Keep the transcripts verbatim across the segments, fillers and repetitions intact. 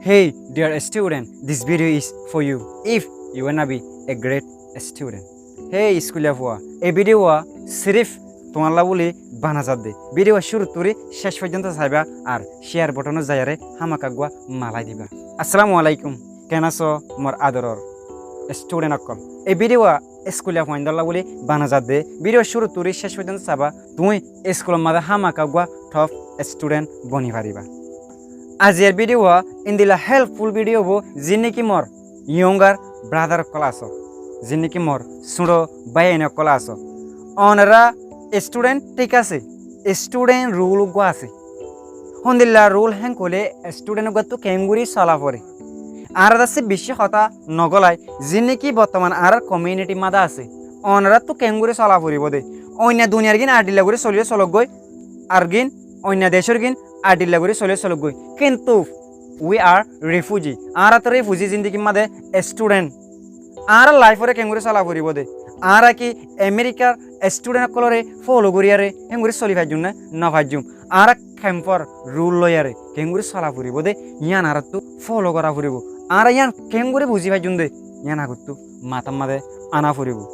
Hey, dear student, this video is for you if you wanna be a great student. Hey, iskuliya fua, ei video wa sirif tuáñlla buli bana zadde. Video wa cúru turi céc foijjonto saiba ar share button ot zaiyaré hámaka uggúa malai diba. Assalamu alaikum, ken asó mor adoror student okkol? Ei video wa iskuliya fuaindólla buli bana zadde. Video wa cúru turi céc foijjonto saiba, tuñí iskulor mazé hámaka uggúa top student boni fariba. Aziyar video wa endilla helpful video óibo, ziín niki mor younger brother okkol asó, ziín niki mor suñço báiyain okkol asó. Onorá student thík asé, student rule uggúa asé. Hondilla rule héen hoilé student uggúattu keéngorí sola foré. Añára dassé bicí hotá nogólai, ziín niki bottoman añárár community mazé asé. Onoráttu keéngorí sola foribó dé. Oinno duniyar gín addilla gorí soliyó solok goi, ar gín oinno decór gín addilla gorí soliyó solok goi. Kintu we are refugee. Añára tó refugee zindikir mazé student. Añárár life oré keéngorí sola foribó dé. Añára ki Amerikar student okkolóre follow goríyaré héengorí soli faijjum né? No faijjum. Añára kemfor rule loiyaré keéngorí sola foribó dé, yían añáráttu follow gora foribó. Añára yían keéngorí buzí faijjum dé, yían agottú matár mazé ana foribó.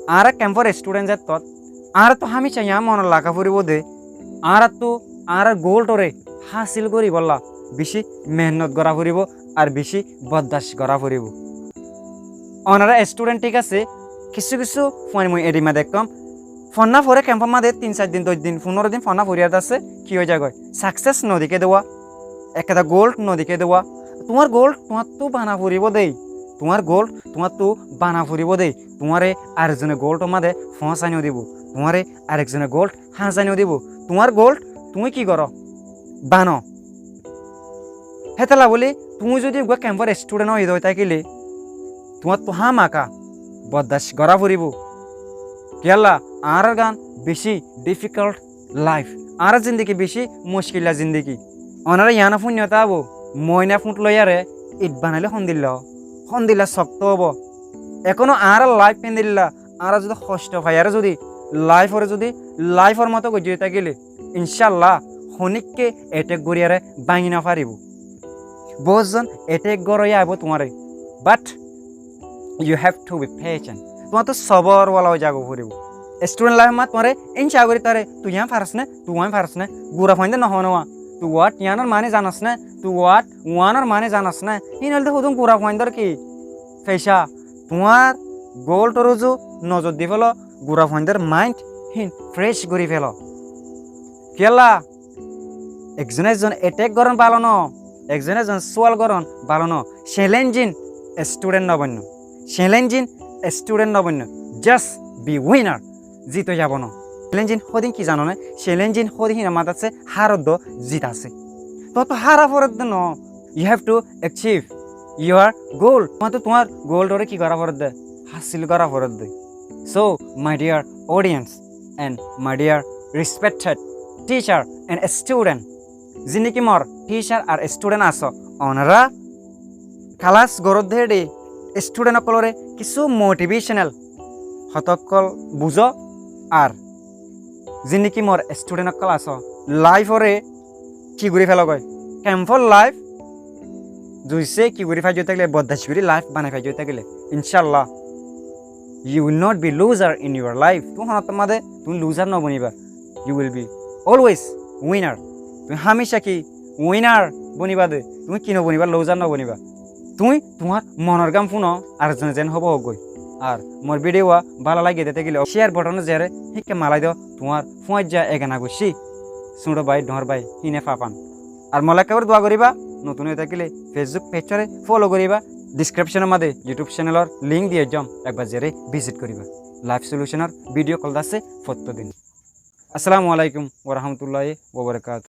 Añára kemfor student zettót, añáráttu hámica yían monot raká foribó dé, añáráttu añárár goal toré hásil goríbolla bicí mehénnot gora foribó ar bicí boddac gora foribó. Onorá student thík asé, kissú kissú fuain mui edimma dekkóm, fonná foré kemfor mazé tin sair din, doc din, fundóro din fonná foriyaré dassé ki ói zagói? Success no diké dé wá, ekkán goal no diké dé wá. Tuáñr goal tuáñttu bana foribó dé, tuáñr goal tuáñttu bana foribó dé. Tuáñre arekzone goal tor mazé foóñsai no dibó, tuáñre arekzone goal háñsai no dibó. Tuáñr goal tuñí ki goró? Bano. Hétolla buli tuñí zodi uggúa kemfor student ói dói tákile tuáñttu hámaka boddac gora foribó. Kiyólla añárár gán bicí difficult life. Añárár zindiki bicí muckila zindiki. Onorá yíano fúinno tábo, moina fúñth loiyaré it banailé hondilla, hondilla sokto óibo. Ekóno añárár life héndilla, añára zodi hoctho faiyaré zodi life oré zodi life or moto goijjí tákile, incálla honíkka attack goríyaré báñgi no faribó. Bóut zon attack goróya aibó tuáñre, but you have to be patient. Tuáñttu sobor wala ói zaga foribó. Student life ot tuáñre incá gorí taré, tui yían faros né, tui uáin faros né, gura fuaindé no hoóne wá. Tui what yíanor mani zanos né, tui what uánor mani zanos né. Híin óilde hodún gura fuaindór ki? Feca. Tuáñr goal tor uzu nozor di félo, gura fuaindór mind híin fresh gorí félo. Kiyólla? Ekzone ekzon attack gorón bála no, ekzone ekzon suwal gorón bála no. Challenging student no boinno, challenging student no boinno. Just be winner. Zito yabo no. Challenging hodin ki zano né? Challenging hodin híin mazé asé, hár oddó zit asé. Tuáñttu hára foredde no. You have to achieve your goal. Tuáñttu tuáñr goal toré ki gora foredde? Hásil gora foredde. So, my dear audience and my dear respected teacher and student, zindiki mor teacher ar student asó, onorá kalas goródde héçe student okkolóre kissú motivational hotá okkol buzó, ar zindiki mor student okkol asó, life oré ki gorí félogói? Kemfor life zodi ki gorí faijjó tákile, boddac gorí life banai faijjó tákile, incálla, you will not be loser in your life. Tuñí honóttor mazé tuñí loser no boniba. You will be always winner. Tuñí hámica ki winner boniba dé, tuñí ki no boniba, loser no boniba. Tuñí tuáñr monor gán fúno, ar zone zen hobo hoggói. Ar mor video wa bála lagé dé tákile share button ot ziyaré híkka malai do, tuáñr fúañijja egana guccí, suñço bái, dhoóñr bái, híine fafan. Ar molla ekkebar dua goríba, notun ói tákile Facebook page ore follow goríba, description or mazé YouTube channel or link diyé jom, ekbar ziyaré visit goríba. Life solution or video okkol dassé fottó din. Assalamu alaikum wa rahmatullahi wa barakatuh.